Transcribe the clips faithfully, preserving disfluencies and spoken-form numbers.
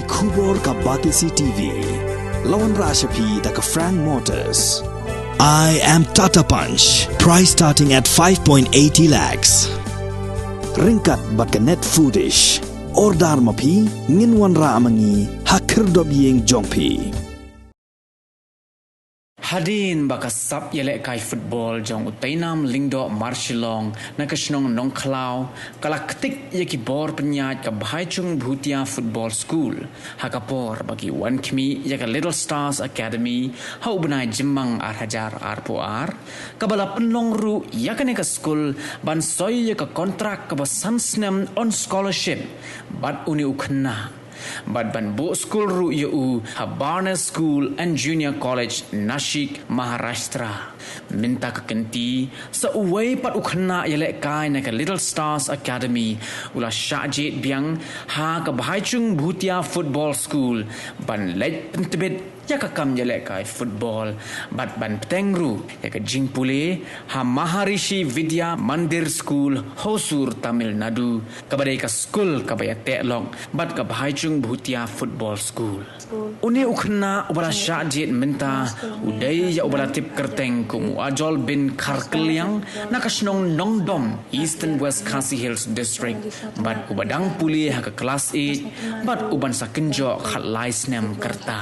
Khubor ka Batesi T V. La wanrah sha phi da ka Frank Motors. I am Tata Punch. Price starting at five point eighty lakhs. Ryngkat bad ka Net Foodish. Order ma phi, ngin wanrah ma ngi ha khyrdop ïing jong phi. Hadien ba ka sap ïalehkai football jong u Teinam Lyngdoh Marshillong na ka shnong Nongkhlaw ka la ktik ïa ki bor pynïaid ka Bhaichung Bhutia Football School, ha ka por ba ki wan khmih ïa ka Little Stars Academy ha u bnai Jymmang ar hajar arphew ar, kaba la pynlong ruh ïa kane ka skul ban soi ïa ka kontrak kaba san snem on scholarship bad une u khynnah, bad ban buh skul ruh ïa u ha Barnes School and Junior College, Nashik, Maharashtra. Mynta ka kynti, sa uwei pat u khynnah ïalehkai na ka Little Stars Academy u la shah jied biang ha ka Bhaichung Bhutia Football School ban leit pyntbit ïa ka kam ïalehkai football bad ban bteng ruh ïa ka jingpule ha Maharishi Vidya Mandir School, Hosur, Tamil Nadu, kaba dei ka skul kaba ïateh lok bad ka Bhaichung Bhutia Football School. Une u khynnah uba la shah jied mynta u dei ïa uba la tip kyrteng kum u Ajol bin Kharkylliang na ka shnong Nongdom, Eastern West Khasi Hills District, bad uba dang pule ha ka klas eight bad uban sa kynjoh khatlai snem ka rta.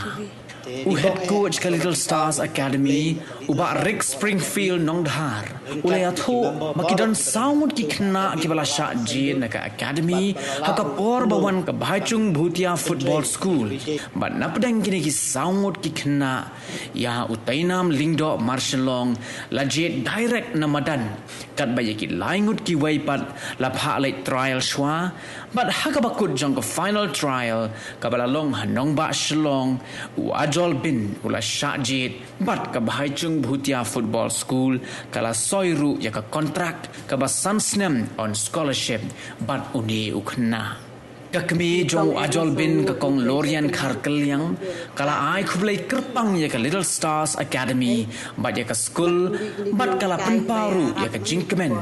U head coach ka Little Stars Academy, u Bah Rick Springfield Nongdhar, u la ïathuh ba ki don saw ngut ki khynnah kiba la shah jied na ka academy ha ka por ba wan ka Bhaichung Bhutia Football School. Bad na pdeng kine ki saw ngut ki khynnah, ïa u Teinam Lyngdoh Marshillong la jied direct na madan, katba ïa ki lai ngut kiwei pat la phah leit trial shuwa, bad ha kaba kut jong ka final trial kaba la long ha nongbah Shillong, u Ajol bin u la shah jied bad ka Bhaichung Bhutia Football School ka la soi ruh ïa ka kontrak kaba san snem on scholarship bad une u khynnah. Ka kmie jong u Ajol bin, ka Kong Lorian Kharkylliang, ka la ai khublei kyrpang ïa ka Little Stars Academy bad ïa ka skul, bad ka la pynpaw ruh ïa ka jingkmen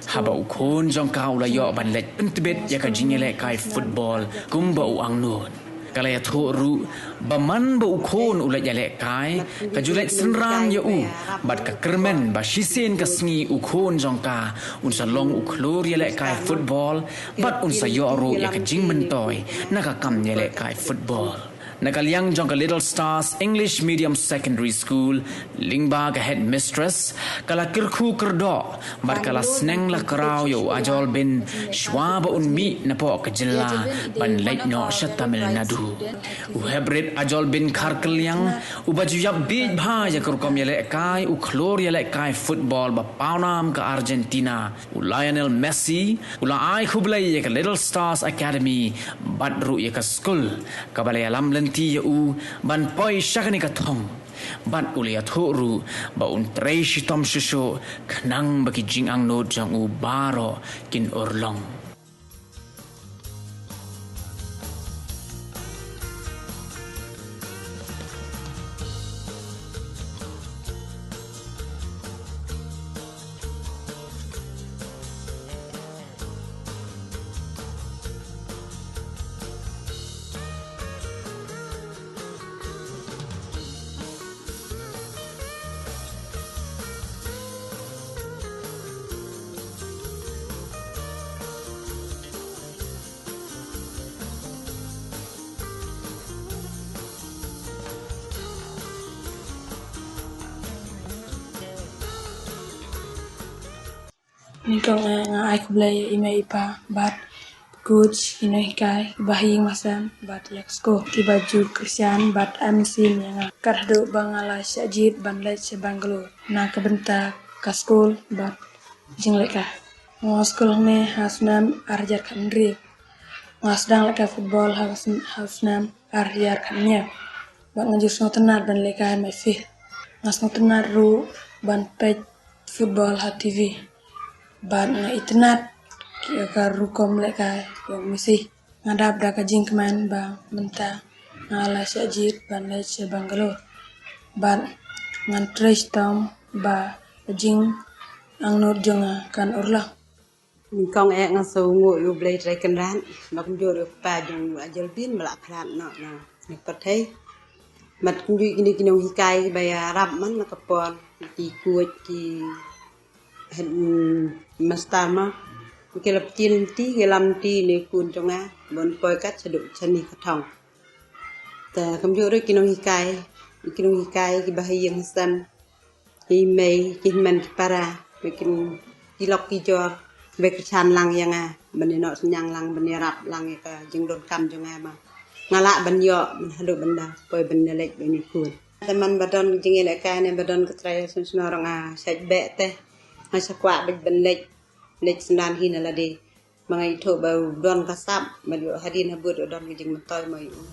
haba u khun jong ka u la ïoh ban leit pyntbit ïa ka jingïalehkai football kumba u angnud. Ka la ïathuh ruh ba man ba u khun u leit ïalehkai, ka ju leit synran ïa u, bad ka kyrmen ba shisien ka sngi u khun jong ka un sa long u khlur ïalehkai football bad un sa ïoh ruh ïa ka jingmyntoi na ka kam ïalehkai football. Na ka liang jong ka Little Stars English Medium Secondary School, lyngba ka headmistress, ka la kyrkhu kyrdoh bad ka la sneng la kraw ïa u Ajol bin shuwa ba un mih napoh ka jylla ban leit noh sha Tamil Nadu. U heprit Ajol bin Kharkylliang, uba ju ïap bieit bha ïa ka rukom ïalehkai, u khlur ïalehkai football ba pawnam ka Argentina, u Lionel Messi, u la ai khublei ïa ka Little Stars Academy bad ruh ïa ka skul kaba la ïalam lynti ïa u ban poi sha kane ka thong. Bad u la ïathuh ruh ba un trei shitom shuh shuh khnang ba ki jingangnud jong u baroh kin urlong. Nyngkong eh, nga ai khublei ïa i mei i pa bad coach, ki nonghikai, ki bahaïing bahasem bad ïa ka skul, kiba ju kyrshan bad ai mynsiem ïa nga. Kat haduh ba nga la shah jied ban leit sha Bangalore na ka bynta ka skul bad jinglehkai. Nga wan skul hangne ha u snem ar hajar khathynriew. Nga sdang lehkai football ha u sn-, ha u snem ar hajar khathynñiew. Bad nga ju sngewtynnat ban lehkai mai field. Nga sngewtynnat ruh ban peit football ha T V. Bad nga itynnat ïa ka rukom lehkai jong Messi. Nga dap da ka jingkmen ba mynta nga la shah jied ban leit sha Bangalore. Bad ngan trei shitom ba ka jingangnud jong nga kan urlong. Nyngkong eh nga sngewnguh ïa U Blei Trai Kynrad ba kumjuh ruh ïa u kpa jong u Ajolbin ba la phlat noh na pyrthei. Bad kumjuh kine ki nonghikai ba ïarap man la ka por, ki coach, ki head, mm, master ma, ki la pynti, ki la pynti ne khun jong nga ban poi kat shaduh shane ka thong. Te kumjuh ruh ki nonghikai, ki nonghikai kiba ha ïing ha sem, ki mei ki hynmen ki para, ba kin, ki lok ki jor, ba kyrshan lang ïa nga ban ïa noh synñiang lang, ban ïarap lang ïa ka jingdonkam jong nga ba nga lah ban ïoh, ban haduh ban da poi ban da leit ban ïa khun. Te man ba don ka jingïalehkai ne ba don ka trai sngewsynei ruh nga shait beh te, nga shu kwah beit ban leit, leit synran hi na lade. Ma nga ithuh ba u don ka sap, ma ïoh hadien habud u don ka jingmyntoi ma ïoh.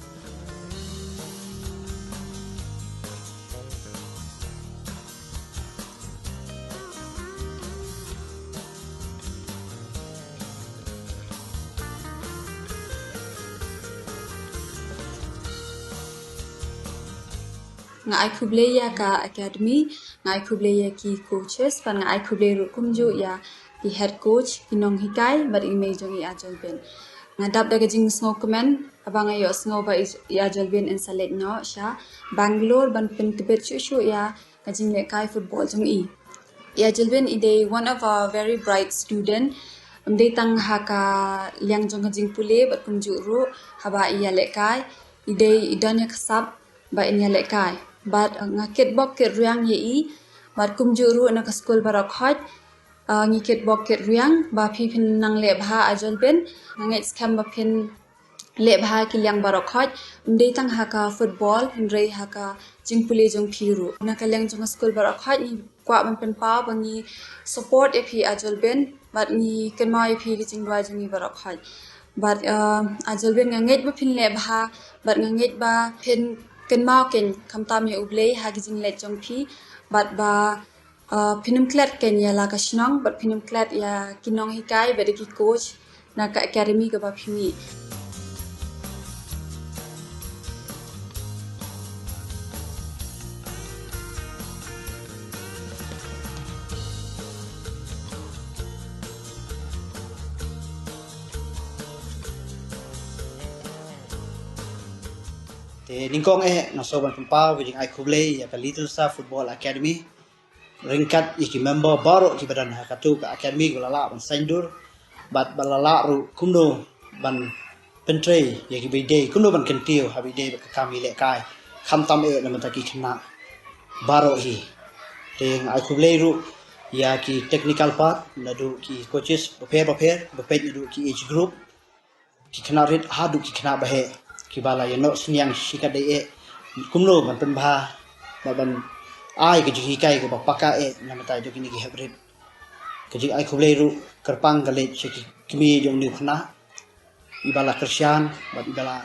Nga ai khublei ïa ka academy, nga ai khublei ïa ki coaches, bad nga ai khublei ruh kumjuh ïa ki head coach, ki nonghikai, bad i mei jong i Ajolbin. Nga dap da ka jingsngewkmen haba nga ïohsngew ba i, i Ajolbin in sa leit noh sha Bangalore ban pyntbit shuh shuh ïa ka jinglehkai football jong i. I Ajolbin i dei one of our very bright student. Ym dei tang ha ka liang jong ka jingpule bad kumjuh ruh haba i ïalehkai, i dei i don ïa ka sap ba in ïalehkai. Bad, uh, nga kitbok kitrwiang ïa i, bad kumjuh ruh na ka skul baroh khoit, uh, ngi kitbok kitrwiang ba phi phin nang leh bha Ajolbin. Nga ngeit skhem ba phin leh bha ki liang baroh khoit, ym dei tang ha ka football, hynrei ha ka jingpule jong phi ruh. Na ka liang jong ka skul baroh khoit ngi kwah ban pynpaw ba ngi support ïa phi Ajolbin, bad ngi kynmaw ïa phi ki jingduwai jong ngi baroh khoit. Bad, uh, Ajolbin nga ngeit ba phin leh bha, bad nga ngeit ba phin kynmaw keiñ khamtam ïa U Blei ha ki jingleit jong phi, bad ba, uh, phin ym klet keiñ ïa la ka shnong, bad phin ym klet ïa ki nonghikai bad ki coach na ka academy kaba phi mih. Te nyngkong eh nga sngew ban pynpaw ka jingai khublei ïa ka Little Star Football Academy ryngkat ïa ki member baroh kiba don ha katu ka academy, kiba la lah ban saiñdur bad ba la lah ruh kumno ban pyntrei ïa kiba ïadei, kumno ban kyntiew ha ba ïadei bad ka kam ïalehkai, khamtam eh na bynta ki khynnah baroh hi. Te nga ai khublei ruh ïa ki technical part, naduh ki coaches bapher bapher, ba peit naduh ki age group, ki khynnah rit haduh ki khynnah baheh, kiba la ïa noh synñiang shikatdei eh kumno ban pynbha, ban, ban ai ka jinghikai kaba paka eh na bynta jong kine ki hep rit. Ka jingai khublei ruh kyrpang ka leit sha ki kmie jong une u khynnah, iba la kyrshan bad iba la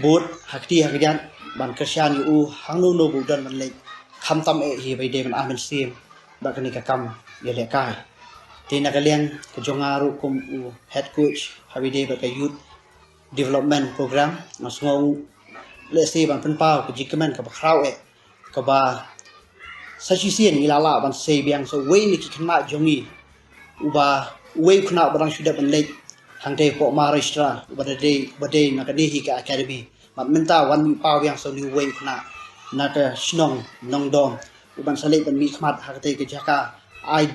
bud ha kti ha kjat ban kyrshan ïa u hangno hangno ba u don ban leit, khamtam eh hi ba ïadei ban ai mynsiem bad kane ka kam ïalehkai. Te na ka liang ka jong nga ruh kum u head coach ha ba ïadei bad ka youth development program, nga sngew lehse ban pynpaw ka jingkmen kaba khraw eh, kaba sa shisien ngi la lah ban sei biang sa uwei na ki khynnah jong ngi, uba, uwei u khynnah uba dang shu dep ban leit hangtei hapoh Maharashtra, uba dei, uba dei na kane hi ka academy. Bad mynta wan mih paw biang sa une uwei u khynnah na ka shnong Nongdom, uban sa leit ban mihkhmat ha katei ka jaka ai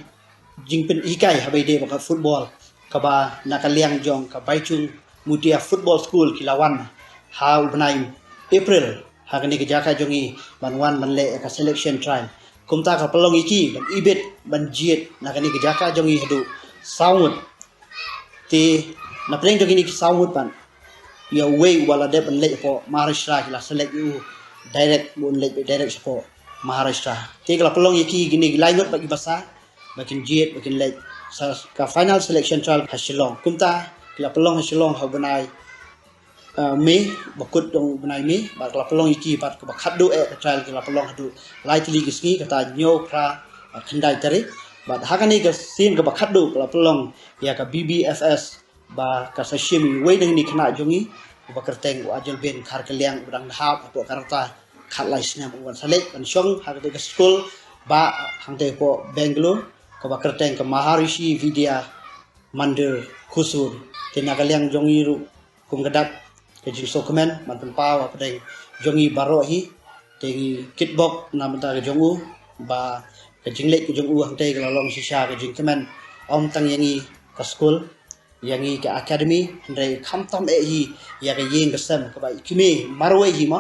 jingpynhikai ha ba ïadei bad ka football, kaba na ka liang jong ka Baichung Bhutia Football School ki la wan ha u bnai April ha kane ka jaka jong ngi ban wan ban leh ïa ka selection trial. Kumta ka pynlong ïa ki ban ibit ban jied na kane ka jaka jong ngi haduh saw ngut. Te na pdeng jong kine ki saw ngut pat, ïa uwei uba la dep ban leit hapoh Maharashtra ki la select ïa u direct, ban leit direct shapoh Maharashtra. Te ka la pynlong ïa ki kine ki lai ngut bad kiba sah ba kin jied, ba kin leit sa ka final selection trial ha Shillong. Kumta ki la pynlong ha Shillong ha u bnai, uh, May, ba kut jong u bnai May, bad ka la pynlong ïa ki pat kaba khatduh eh ka trial, ki la pynlong haduh lai tylli ki sngi, kata hynñiew, phra, uh, khyndai tarik. Bad ha kane ka sien kaba khatduh ka la pynlong ïa ka B B F S, ba ka sa shim ïa uwei na kine ki khynnah jong ngi, uba kyrteng u Ajolbin Kharkylliang, uba dang hap hapoh ka rta khatlai snem, uban sa leit ban shong ha katei ka skul ba hangtei hapoh Bangalore, kaba kyrteng ka Maharishi Vidya Mandir Khusur. Te na ka liang jong ngi ruh kum ka dak ka jingsngewkmen ban pynpaw ha pdeng jong ngi baroh hi. Te ngi kitbok na bynta ka jong u ba ka jingleit ka jong u hangtei ka la long shisha ka jingkmen, ym tang ïa ngi ka skul, ïa ngi ka academy, hynrei khamtam eh hi ïa ka ïing ka sem kaba i kmie marwei hi mo.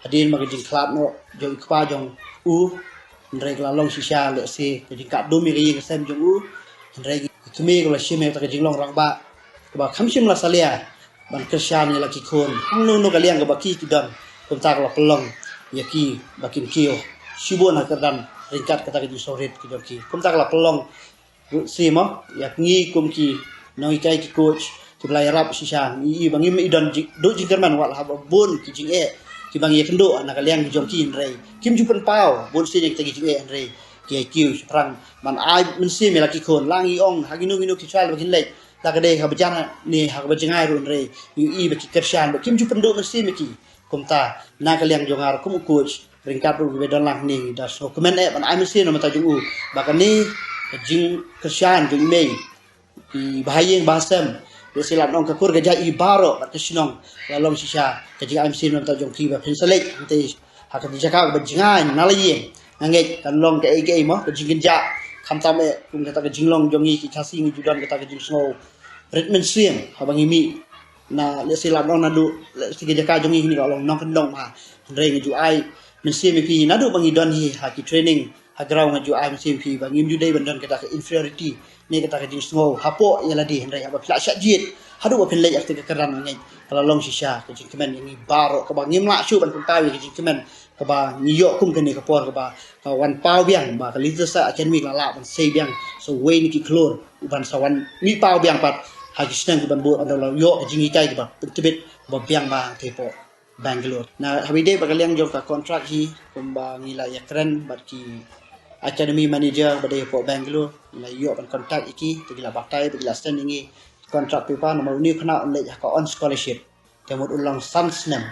Hadien ba ka jingkhlad noh jong i kpa jong u, hynrei ka la long shisha lehse ka jingkatdum ïa ka ïing ka sem jong u. Hynrei i kmie ka la shim ïa kata ka jinglong rangbah kaba kham shym la salia ban kyrshan ïa la ki khun hangno hangno ka liang kaba ki ki don. Kumta ka la pynlong ïa ki ba kin kiew shibun ha kyrdan ryngkat kata ka jingsngewrit ka jong ki. Kumta ka la pynlong ruh shisha mo ïa ngi kum ki nonghikai, ki coach kiba la ïarap shisha. Ngi i ba ngim i don jing, duh jingkyrmen wat haba bun ki jingeh kiba ngi ïakynduh na ka liang ki jong ki, hynrei kim ju pynpaw bun sien ïa kita ki jingeh, hynrei ki ïa kiew shaphrang ban ai mynsiem ïa la ki khun. La ngi ong ha kino kino ki trial ba kin leit, la ka dei ha kaba jan ne ha kaba jngai ruh, hynrei ngi i ba ki kyrshan ba kim ju pynduh mynsiem ïa ki. Kumta na ka liang jong nga ruh kum u coach ryngkat ruh kiba don lang hangne, ngi da sngewkmen eh ban ai mynsiem na bynta jong u ba kane ka jingkyrshan jong i mei, i bahaïing bahasem, lehse lah ban ong ka kur ka jait i baroh bad ka shnong, ka la long shisha ka jingai mynsiem na bynta jong ki ba phin sa leit hangtei ha kata ka jaka kaba jngai na la ïing. Nga ngeit kan long kaei kaei mo ka jingkynjah, khamtam eh kum kata ka jinglong jong ngi ki Khasi ngi ju don kata ka jingsngew rit mynsiem haba ngi mih na, lehse lah ban ong naduh, lehse ka jaka jong ngi kane ka long nongkyndong bha, hynrei ngi ju ai mynsiem ïa phi naduh ba ngi don hi ha ki training ha ground. Ngi ju ai mynsiem ïa phi ba ngim ju dei ban don kata ka inferiority ne kata ka jingsngew hapoh ïa lade, hynrei haba phi lah shah jied haduh ba phin leit ha kata ka kyrdan, nga ngeit ka la long shisha ka jingkmen ïa ngi baroh kaba ngim lah shuh ban pynpaw ïa ka jingkmen kaba ngi ïoh kum kane ka por kaba ka wan paw biang ba ka Literature Academy ka la lah ban sei biang sa wei na ki khlur ban sa wan mih paw biang pat ha ki snem ki ban bud, ban da la ïoh ka jinghikai kaba pyntbit kaba biang ba hangtei hapoh Bangalore. Na haba ïadei bad ka liang jong ka contract hi, kumba ngi la ïakren bad ki academy manager ba dei hapoh Bangalore, ngi la ïoh ban contact ïa ki, te ki la batai bad ki la send ïa ngi contract paper, namar une u khynnah un leit ha ka on scholarship. Te mut un long san snem.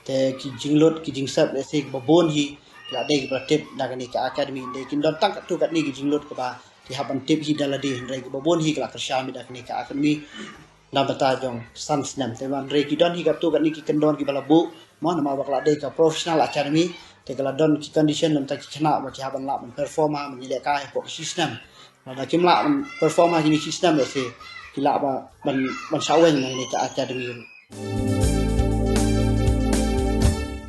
Te ki jinglut ki jingsep lehse kiba bun hi ki la dei kiba la tip da kane ka academy, hynrei kin don tang katto katne ki jinglut kiba ki hap ban tip hi da lade, hynrei kiba bun hi ki la kyrshan beit da kane ka academy na bynta jong san snem. Te hynrei ki don hi katto katne ki kyndon kiba la buh mo, namar ba ka la dei ka professional academy, te ka la don ki condition na bynta ki khynnah ba ki hap ban lah ban perform ha, ban ïalehkai hapoh ka shi snem. Lada kim lah ban perform ha kine shi snem, lehse ki lah ba ban, ban shah weng na kane ka academy ruh.